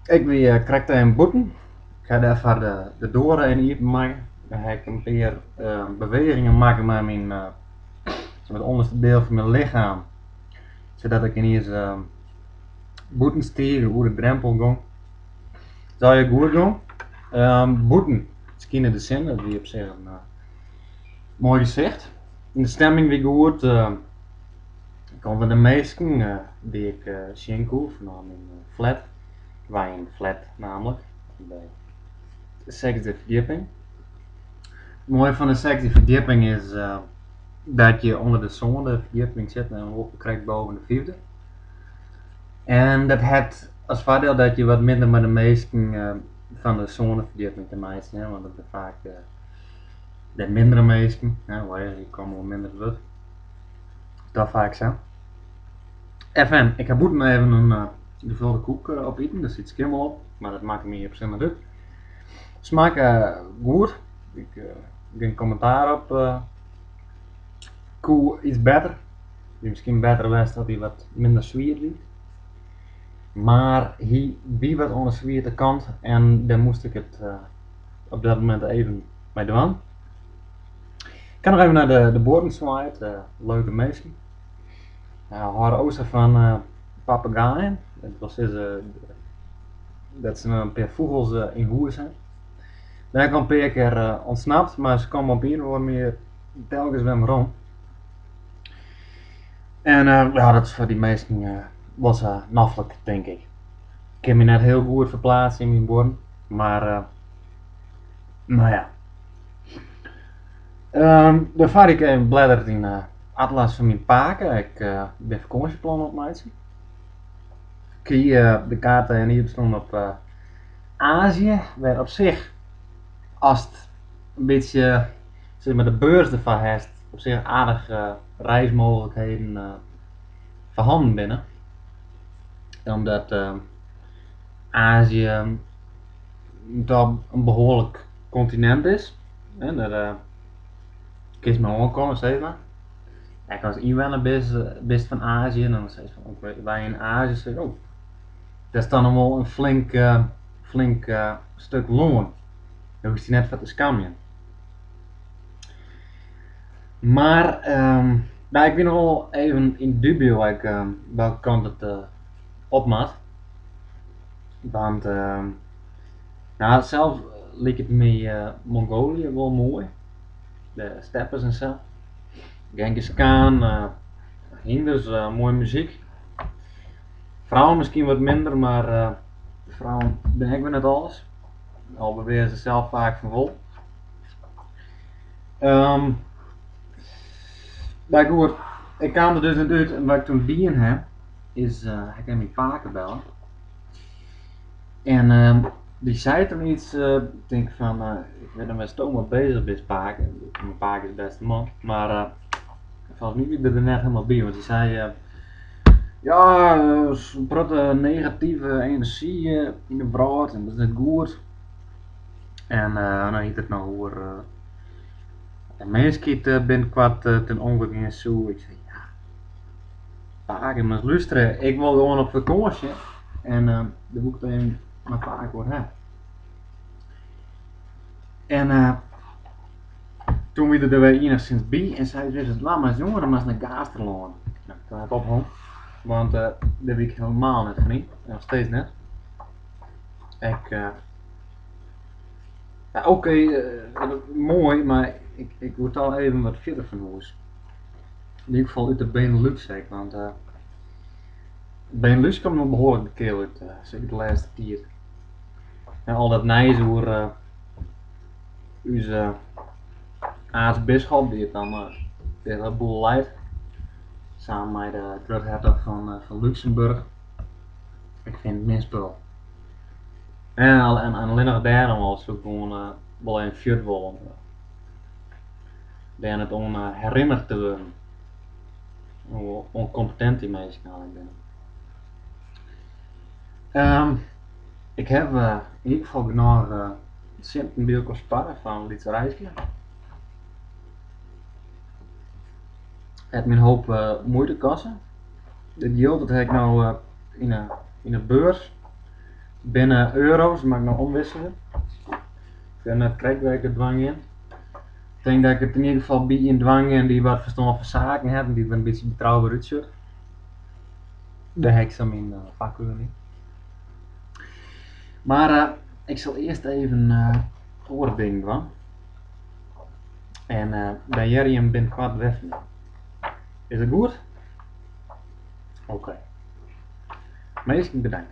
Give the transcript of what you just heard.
Ik wie krekt even bûten. Ik ha dêrfoar de doar even iepen makke. Dêr ha ik in pear bewegingen makke mei myn, it ûnderste diel fan myn lichem, sadat ik yniens bûten stie, oer de drempel gong. It is allegear goed gong. Bûten skynde de sinne, dat wie op sich in moai gesicht. De stimming wie goed. Ik kom fan de minsken dy't ik sjen koe fanôf myn flat. Ik wenje yn in flat namelijk, op de sechsde ferdjipping. It moaie fan de sechsde ferdjipping is dat je ûnder de sânde ferdjipping sitte en wol krekt boven de fyfde. En dat hat as foardiel dat je wat minder mei de minsken fan de sânde ferdjipping te meitsjen hawwe, want dat binne faak de mindere minsken, hoe heger je komme, hoe minder it wurdt. Dat faak sa. Enfin, ik ha bûten even in gevulde koek opiten, der siet skimmel op, mar dat makke my op sich net út. Smakke goed, ik gjin kommentaar op. Koe iets better, wie miskien better west as hy wat minder swiet wie. Mar hy wie wat oan de swiete kant en dêr moast ik it op dat momint even mei dwaan. Ik ha noch even nei de buorren swaaid, leuke minsken. Hâlde o sa fan pappegaaien, dat wol sizze dat se in pear fûgels yn hûs ha. Bin ek al in pear kear ûntsnapt, mar se komme op ien of oare manier telkens wer werom. En ja, dat is foar dy minsken wol sa noflik, tink ik. Ik kin my net hiel goed ferplaatse yn myn buorren, mar no ja. Dêrfoar hie ik even bledderd yn de atlas fan myn pake. Ik bin fakânsjeplannen oan it meitsjen. Ik hie de kaart even iepenslein op Azië, wêr op sich ast in bytsje sis mar de beurs derfoar hast, op sich aardich reismooglikheden foarhannen binne. Omdat Azië toch in behoarlik kontinint is, hè, dêr kinst mei oankomme sis mar. Ek as ynwenner bist fan Azië, dan sizze fan oké, wy yn Azië sizze oh, dat is dan noch wol in flink, flink stik lân. Dêr hoechst dy net foar te skamjen. Mar no, ik wie noch wol even yn dubio ek welke kant it op moat. Want no, sels liket my Mongolië wol moai. De steppes en sa. Genghis Khan, hynders, moaie muzyk. Frouwen miskien wat minder, mar frouwen binne ek wer net alles. Al beweare se sels faak fan wol. Mar goed, ik kaam der dus net út en wat ik toen dien ha, is ha ik even myn pake belle. En dy sei toen iets, ik tink fan, ik wit net wêr'tsto mei beuzich bist pake. Myn pake is bêste man, mar folgens my wie er der net helemaal by, want hy sei, ja, in protte negative enerzjy yn de wrâld en dat is net goed. En dan hie er it noch oer de minskheid binnenkoart ten ûnder gean soe. Ik sei, ja, pake, moatst lústerje, ik wol gewoan op fakânsje en dêr woe ik it even mei pake oer ha. En toen wie er der wer iennichsins by en sei, witst watst dwaan moatst jonge, dan moatst nei Gaasterlân. No, toen ha ik ophong, want dêr wie ik helemaal net fan yn, noch steeds net. Ik, ja oké, moai, mar ik woe toch even wat fierder fan hûs. Yn ieder gefal út de Benelux ek, want de Benelux komt no behoarlik de keel út, seker de lêste tiid. En al dat nijs oer ús aartsbiskop, dy't dan de hiele boel leit, samen mei de gruthertoch fan Luxemburg. Ik fyn it min spul. En allinnich dêrom al soe ik gewoan wol even fuort wolle. Dêr net oan herinnerd te wurden. Hoe ûnkompetint dy minsken allegear binne. Ik haw yn ieder gefal genôch sinten by elkoar sparre foar in lyts reiske. Hat my in hoop muoite koste. Dit jild dat ha ik no yn 'e beurs. Binne euro's, moat ik noch omwikselje. Ik wit net krekt wêr't ik it dwaan gean. Ik tink dat ik it yn ieder gefal by ien dwaan gean dy't wat ferstân fan saken hat en dy't der in bytsje betrouber útsjocht. Dêr ha ik sa myn foarkar yn. Mar ik sil earst even oare dingen dwaan. En dan hearre jim binnenkoart wer fan my. Is dat goed? Oké. Minsken, bedankt.